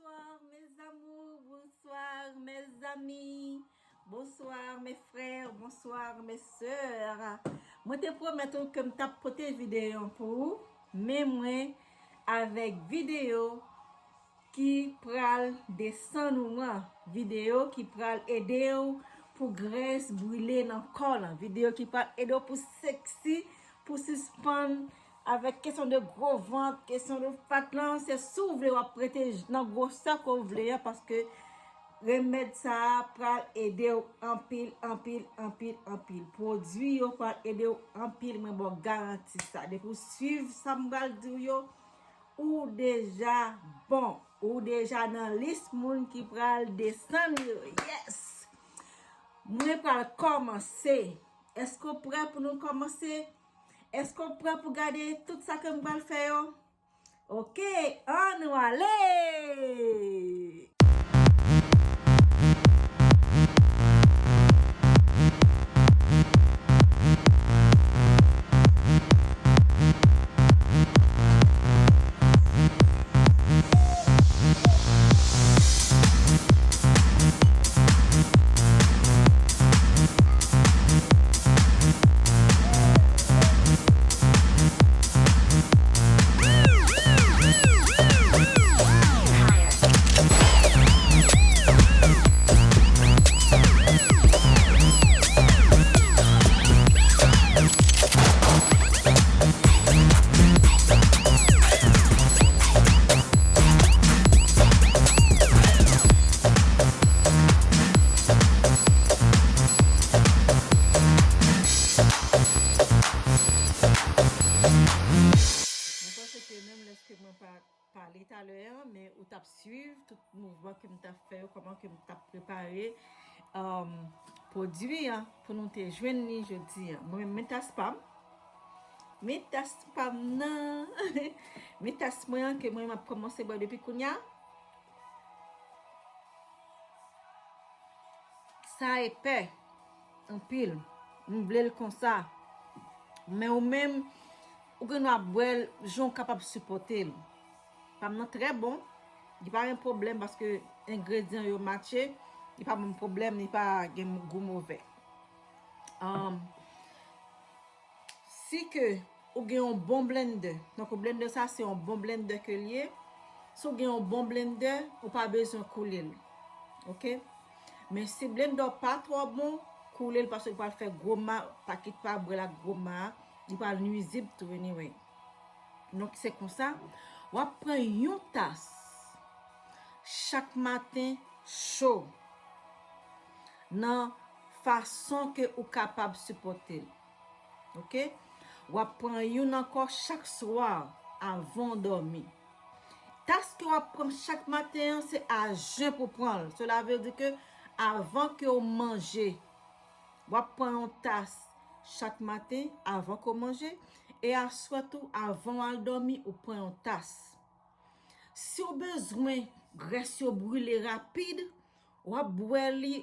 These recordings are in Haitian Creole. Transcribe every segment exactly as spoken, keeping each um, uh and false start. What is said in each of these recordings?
Bonsoir mes amours, bonsoir mes amis, bonsoir mes frères, bonsoir mes sœurs. Mwen te pwomèt ou ke m t ap pote videyo pou ou, men mwen avèk videyo ki pral desann ou an, videyo ki pral ede w pou grès brile nan kò lan, videyo ki pral ede w pou seksi, pou sispann avèk kesyon de gwo vant, kesyon de fat lan, se si w vle w ap rete nan gwosè ke w vle an, paske remèd sa a pral ede w anpil, anpil, anpil, anpil. Pwodui yo pral ede w anpil, mwen ba w garanti sa. Depi w swiv sa m pral di w yo, ou deja bon. Ou deja nan lis moun ki pral desann yo. Yes! Mwen pral kòmanse. Èske w prè pou nou kòmanse? Èske w prè pou gade tout sa ke m pral fè yo? Ok, ann nou ale! Mwen panse ke menm lèske mwen pa pale talè an, men ou t ap swiv tout mouvman ke m t ap fè yo, kòman ke m t ap prepare, um, pwodui an pou nou te jwenn li jodi an. Mwen menm, men tas pa m. Men tas pa m nan. Men tas mwen an ke mwen m ap kòmanse bwè depi kounya. Sa epè anpil. M vle l konsa. Men ou menm, ou gen dwa bwè l jan w kapab sipòte l. Pa m nan trè bon. Li pa gen pwoblèm paske engredyan yo matche. Li pa ban m pwoblèm, li pa gen gou movè. Um, Si ke ou gen yon bon blendè, tankou blendè sa se yon bon blendè ke l ye, si w gen yon bon blendè, ou pa bezwen koule l. Ok? Men si blendè w pa twò bon, koule l paske l pral fè gwo ma, pa kit pa bwè l ak gwo ma, li pral nwizib tou anyway. Donk se konsa, w ap pran yon tas chak maten cho nan fason ke ou kapab sipòte l. Ok? W ap pran youn ankò chak swa avan w dòmi. Tas ke w ap pran chak maten an, se a jen pou w pran l. Cela veut dire ke avan ke w manje, w ap pran yon tas chak maten avan ke w manje, e aswè tou, avan w al dòmi, ou pran yon tas. Si w bezwen grès yo brile rapid, w ap bwè li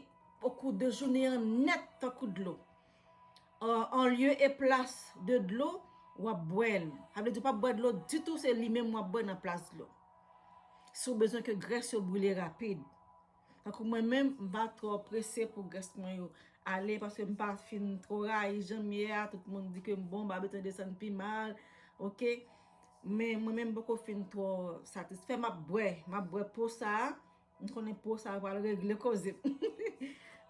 okou de jounen an nèt tankou dlo. An, an lye e plas de dlo, w ap bwè l. Sa vle di w p ap bwè dlo ditou, se li menm w ap bwè nan plas dlo. Si w bezwen ke grès yo brile rapid. Tankou mwen menm, m pa twò prese pou grès mwen yo ale, paske m pa fin twò rayi jan m ye a, tout moun di ke m bon, m pa bezwen desann pi mal, ok? Men mwen menm, m poko fin twò satisfè, m ap bwè, m ap bwè po sa a, m konnen po sa a pral regle koze m.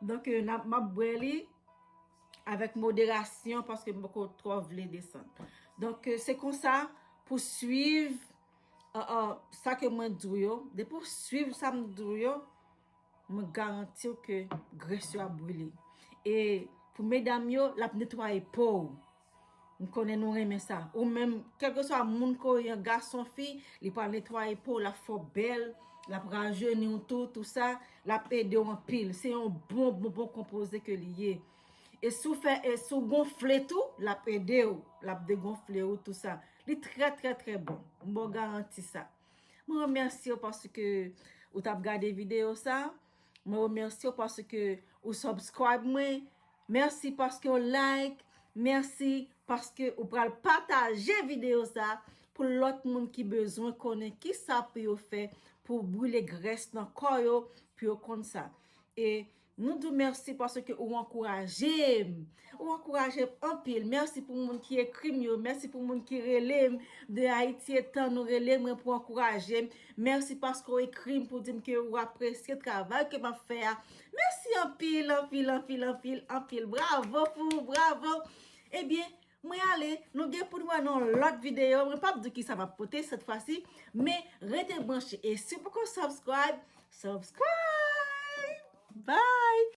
Donk, euh, n ap, m ap bwè li avèk moderasyon, paske m poko twò vle desann. Donk, euh, se konsa, pou swiv, euh, euh, sa ke mwen di w yo, depi w swiv sa m di w yo, mwen garanti w ke grès yo ap brile. E pou medam yo, l ap netwaye po w. M konnen nou renmen sa. Ou menm, kèlkeswa moun ke w ye, gason, fi, li pral netwaye po w, l ap fè w bèl, l ap rajeni w tou, tou sa, l ap ede w anpil. Se yon bon, bon, bon konpoze ke li ye. E si w fè, e si w gonfle tou, l ap ede w, l ap degonfle w, tou sa. Li trè, trè, trè bon. M ba w garanti sa. Mwen remèsye w paske ou t ap gade videyo sa. Mwen remèsye w paske ou subscribe mwen. Mèsi paske w like. Mèsi paske ou pral pataje videyo sa pou lòt moun ki bezwen konnen kisa pou yo fè pou brile grès nan kò yo, pou yo konn sa. E nou di w mèsi paske ou ankouraje m. Ou ankouraje m anpil. Mèsi pou moun ki ekri m yo. Mèsi pou moun ki rele m de Ayiti etan nou rele mwen pou ankouraje m. Mèsi paske w ekri m pou di m ke ou apresye travay ke m ap fè a. Mèsi anpil, anpil, anpil, anpil, anpil. Bravo pou ou, bravo. Ebyen, mwen ale, nou gen pou n wè nan lòt videyo. Mwen p ap di w kisa m ap pote sèt fwa si, men rete branche. E si w poko subscribe, subscribe! Bye!